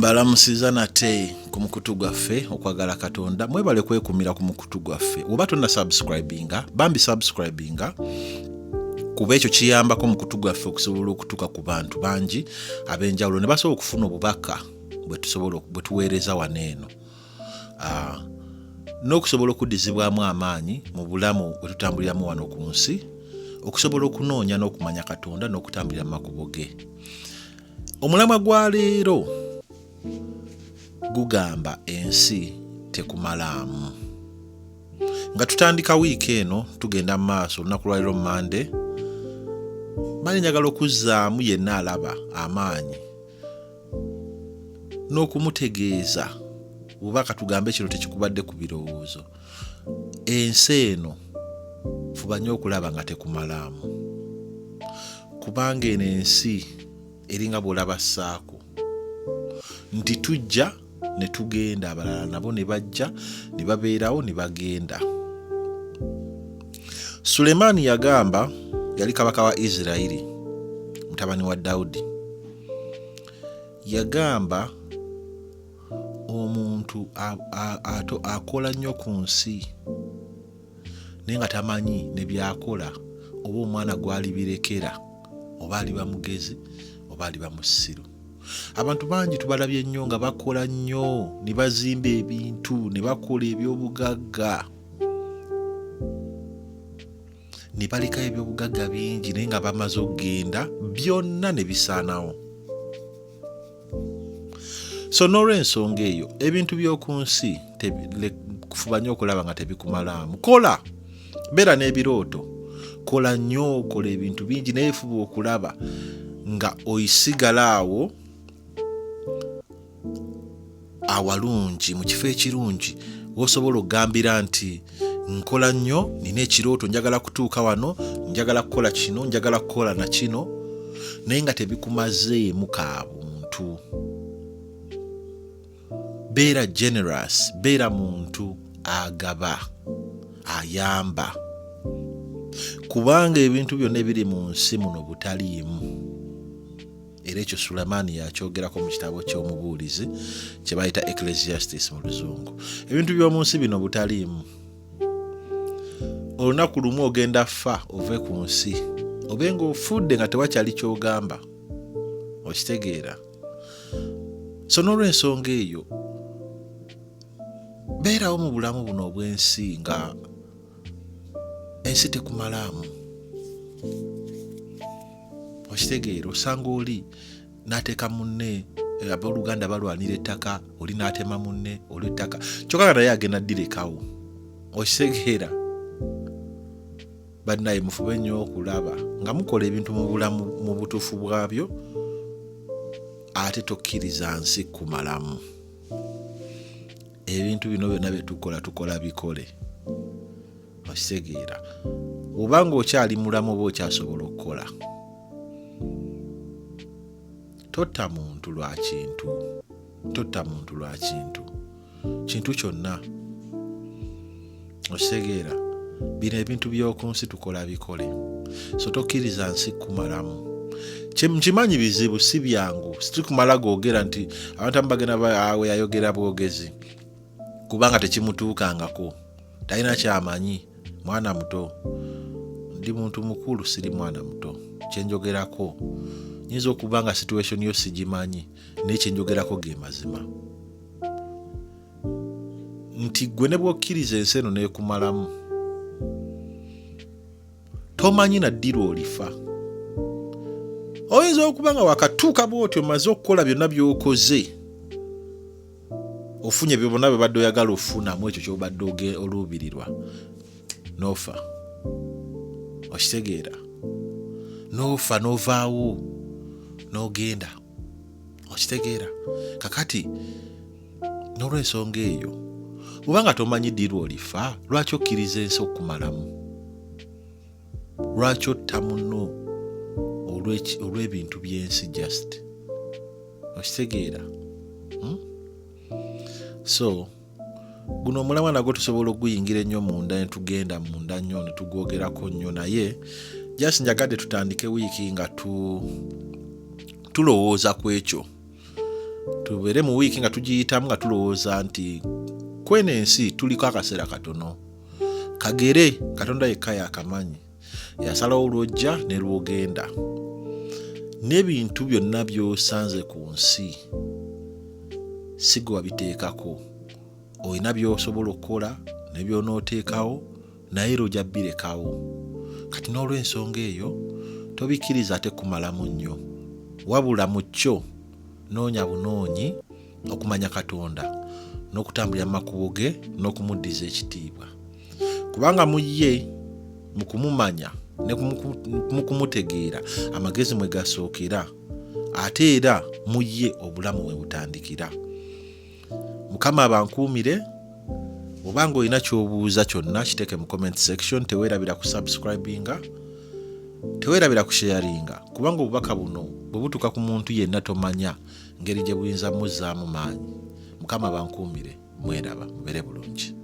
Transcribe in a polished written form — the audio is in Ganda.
Mbalamusiza nate ku mukutu gwaffe Okwagala Katonda. Mwebale kwekumira ku mukutu gwaffe. Oba tonna subscribinga, bambi subscribinga, kuba ekyo kiyambako mukutu gwaffe okusobola okutuuka ku bantu bangi ab'enjawulo ne basobola okufuna obubaka bwe tuweereza wano eno, n'okusobola okuddizibwamu amaanyi mu bulamu bwe tutambuliramu wano ku nsi, okusobola okunoonya n'okumanya Katonda n'okutambulira mu makubo ge. Omulamwa gwa leero gugamba ensi tekumalaamu. Nga tutandika wiiki eno, tugenda mu maaso olunaku lwaleero Mande, bali njagala okuzzaamu yenna alaba amaanyi n'okumutegeeza bubaka. Tugambe kino tekikubadde ku birowoozo. Ensi eno fuba nnyo okulaba nga tekumalaamu, kubanga eno ensi eringa bw'olaba ssaako nti tujja ne tugenda, abalala nabo ne bajja ne babeerawo ne bagenda. Sulemaani yagamba, yali kabaka wa Isirayiri, mutabani wa Dawudi, yagamba omuntu akola nnyo ku nsi naye nga tamanyi ne byakola, oba omwana gw'alibirekera, oba aliba mugezi oba aliba musiru. Abantu bangi tubalabye nnyo nga bakola nnyo ne bazimba ebintu ne bakola ebyobugagga ne balekayo ebyobugagga bingi, naye nga bamaze okugenda byonna ne bisaanawo. So n'olw'ensonga eyo, ebintu by'oku nsi kufuba nnyo okulaba nga tebikumalaamu. Kola, beera n'ebirooto, kola nnyo, kola ebintu bingi, naye fuba okulaba nga oyisigala awo awalungi, mu kifo ekirungi w'osobola okugambira nti nkola nnyo, nina ekirooto, njagala kutuuka wano, njagala kukola kino, njagala kukola na kino, naye nga tebikumazeemu ka buntu. Beera generous, beera muntu agaba, ayamba, kubanga ebintu byonna ebiri mu nsi muno butaliimu. Era ekyo Sulemaani yakyogerako mu kitabo ky'Omubuulizi kye bayita Ecclesiastes mu Luzungu. Ebintu by'omu nsi bino butaliimu. Olunaku lumu ogenda fa ove ku nsi, obe ng'ofudde nga tewakyali ky'ogamba, okitegeera? So n'olw'ensonga eyo, beerawo mu bulamu buno obw'ensi nga ensi tekumalaamu, okitegeera? Osanga oli n'ateeka munne, abooluganda balwanira ettaka, oli n'atema munne olw'ettaka, kyokka nga naye agenda ddirekawo, okitegeera? Bannaye, mufube nnyo okulaba nga mukola ebintu mu bulamu mu butuufu bwabyo, ate tokkiriza nsi kumalamu. Ebintu bino byonna bye tukola, tukola bikole, okitegeera? Oba nga okyali mulamu oba okyasobola okukola, totta muntu lwa kintu, totta muntu lwa kintu, kintu kyonna, okitegeera? Bino ebintu by'oku nsi tukola bikole, so tokkiriza nsi kumalamu. Nkimanyi bizibu, si byangu, sikumala googera nti abantu abamu bagenda awe yayogera bwogezi, kubanga tekimutuukangako, talina kyamanyi, mwana muto. Ndi muntu mukulu, siri mwana muto. Kyenjogerako nyinza okuba nga situation yo sigimanyi, naye kyenjogerako ge mazima nti gwe ne bw'okkiriza ensi eno n'ekumalamu, tomanyi na ddi lw'olifa. Oyinza okuba nga wakatuuka bw'otyo, omaze okukola byonna by'okoze, ofunye byo bonna bye badde oyagala ofunamu, ekyo ky'obadde oluubirirwa, n'ofa, okitegeera? N'ofa, n'ovaawo, n'ogenda, okitegeera? Kakati n'olw'ensonga eyo, bw'oba nga tomanyi ddi lw'olifa, lwaki okkiriza ensi okukumalamu? Lwaki otta munno olw'ebintu by'ensi just, okitegeera? So guno omulamwa nagwo tusobola okuguyingira ennyo munda ne tugenda munda nnyo ne tugwogerako nnyo, naye just njagadde tutandike wiiki nga tulowooza ku ekyo. Tubeere mu wiiki nga tugiyitamu nga tulowooza nti kweno ensi tuliko akaseera katono kagere. Katonda yekka yakamanyi, yasalawo lwojja ne lwogenda, n'ebintu byonna by'osanze ku nsi si gwe wabiteekako. Olina by'osobola okukola ne by'onooteekawo, naye era ojja birekawo. Kati n'olw'ensonga eyo tobikkiriza ate kumalamu nnyo, wabula mu kyo noonya bunoonyi okumanya Katonda n'okutambulira mu makubo ge n'okumuddiza ekitiibwa, kubanga mu ye, mu kumumanya ne mu kumutegeera, amagezi mwe gasookera, ate era mu ye obulamu we butandikira. Mukama abankuumire. Oba nga olina ky'obuuza kyonna, kiteeke mu comment section. Teweerabira kusubscribinga, teweerabira kusharinga, kubanga obubaka buno bwe butuuka ku muntu yenna, tomanya ngeri gye buyinza muzzaamu maanyi. Mukama abankuumire. Mweraba, mubeere bulungi.